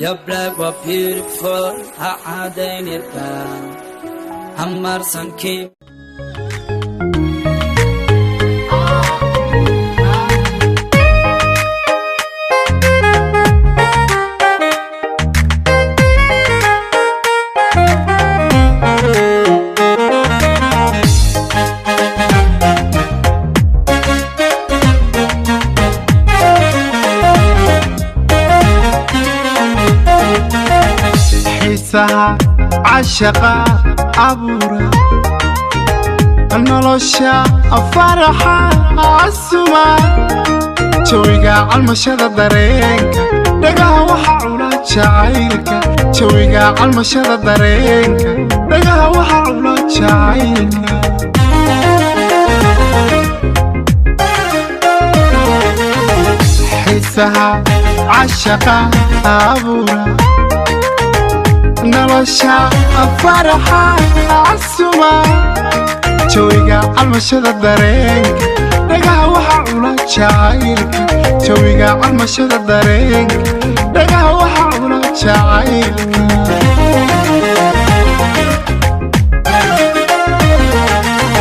Your black waa beautiful, ha cadaynida hamarsankii. Xiisaha cashaqa abuura, nolosha faraxa casuma, jawiga calmashada dareenka, dhagaha waxa cula jacaylka. Jawiga calmashada dareenka, dhagaha waxa cula jacaylka. Xiisaha cashaqa abuura, nolosha faraxa casuma, jawiga calmashada dareenka, dhagaha waxa cula jacaylka. Jawiga calmashada dareenka, dhagaha waxa cula jacaylka.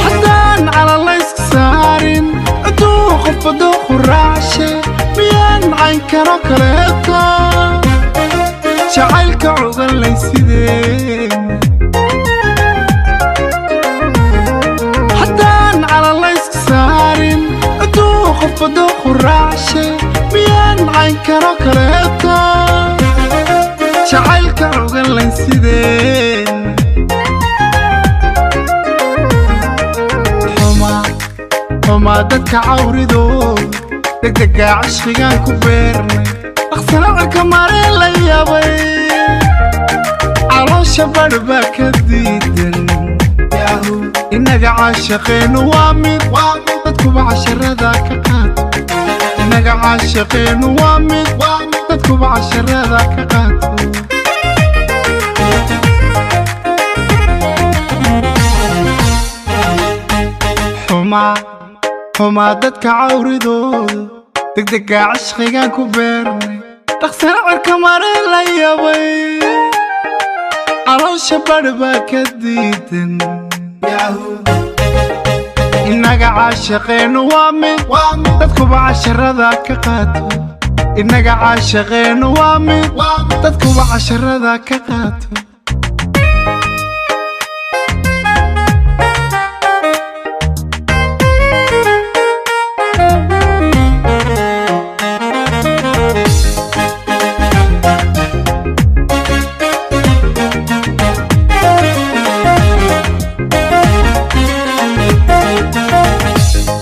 Haddaan calalaysku saarin ciduu qofba dooqu raacshe, miyaan caynkano kaleeto jacaylka cuganlay sideen? Haddaan calalaysku saarin ciduu qofba dooqu raacshe, miyaan caynkano kaleeto jacaylka cuganlay sideen? Xuma xumaa dadka cawridood, degdega cishqigaan ku beernay, dhaqsana cirka maree la yaabay, caloosha badh baa ka diidan. Innaga caashaqeennu waa mid dadkuba casharada ka qaato. Innaga caashaqeennu waa mid dadkuba casharada ka qaato. Xumaa xumaa dadka cawridooda, degdega cishqigaan ku beernay, dhaqsana cirka maree la yabay, caloosha badh baa ka diidan. Innaga caashaqeennu waa mid dadkuba casharada ka qaato. Innaga caashaqeennu waa mid dadkuba casharada ka qaato.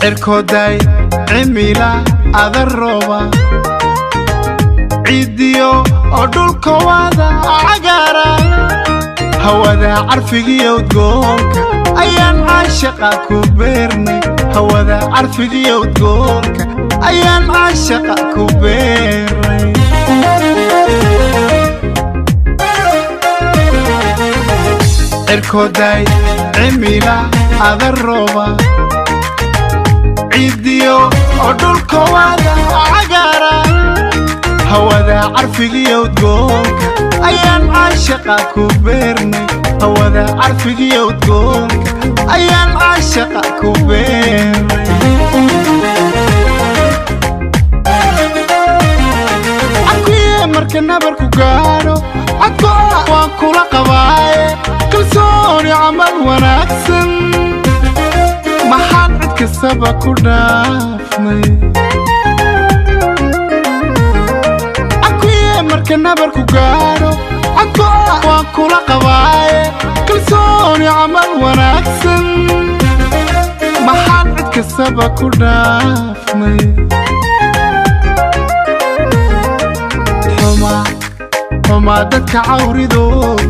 Cirkooday cimila ada rooba, ciiddiyo oo dhulka wada cagaara, hawada carfigiyo udgoonka ayaan caashaqa ku beernay. Hawada carfigiyo udgoonka ayaan caashaqa ku beernay. Cirkooday cimila ada rooba, ciiddiyo oo dhulka wada cagaara, hawada carfigiyo udgoonka ayaan caashaqa ku beernay. Hawada carfigiyo udgoonka ayaan caashaqa ku beernay. Cakuye marka nabarku gaadho cadko waan kula qabaaye, kalsooni camal wanaagsan maxaan cid kastaba ku dhaafnay? Cakuye marka nabarku gaadho cadko waan kula qabaaye, kalsooni camal wanaagsan maxaan cid kastaba ku dhaafnay? Xumaa xumaa dadka cawridooda,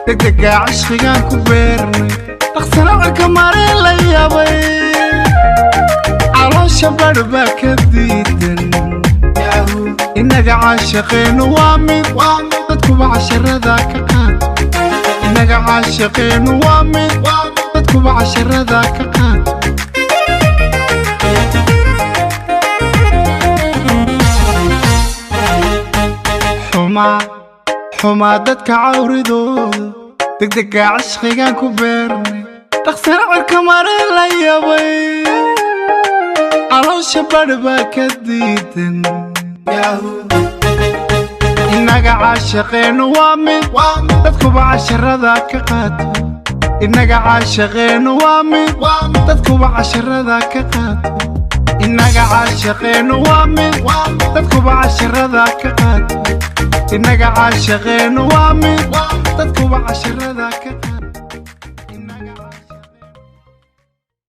degdega cishqigaan ku beernay, dhaqsana cirka maree la yaabay, caloosha badh baa ka diidan. Innaga caashaqeennu waa mid dadkuba casharada ka qaato. Innaga caashaqeennu waa mid dadkuba casharada ka qaato. Xumaa Xumaa dadka cawridooda, degdega cishqigaan ku beernay, dhaqsana cirka mare la yabay. Caloosha badh baa ka diidan. Innaga caashaqeennu waa mid dadkuba casharada ka qaato. Innaga caashaqeennu waa mid dadkuba casharada ka qaato. Innaga caashaqeennu waa mid dadkuba casharada ka qaato. Innaga caashaqeennu waa mid dadkuba casharada ka qaato.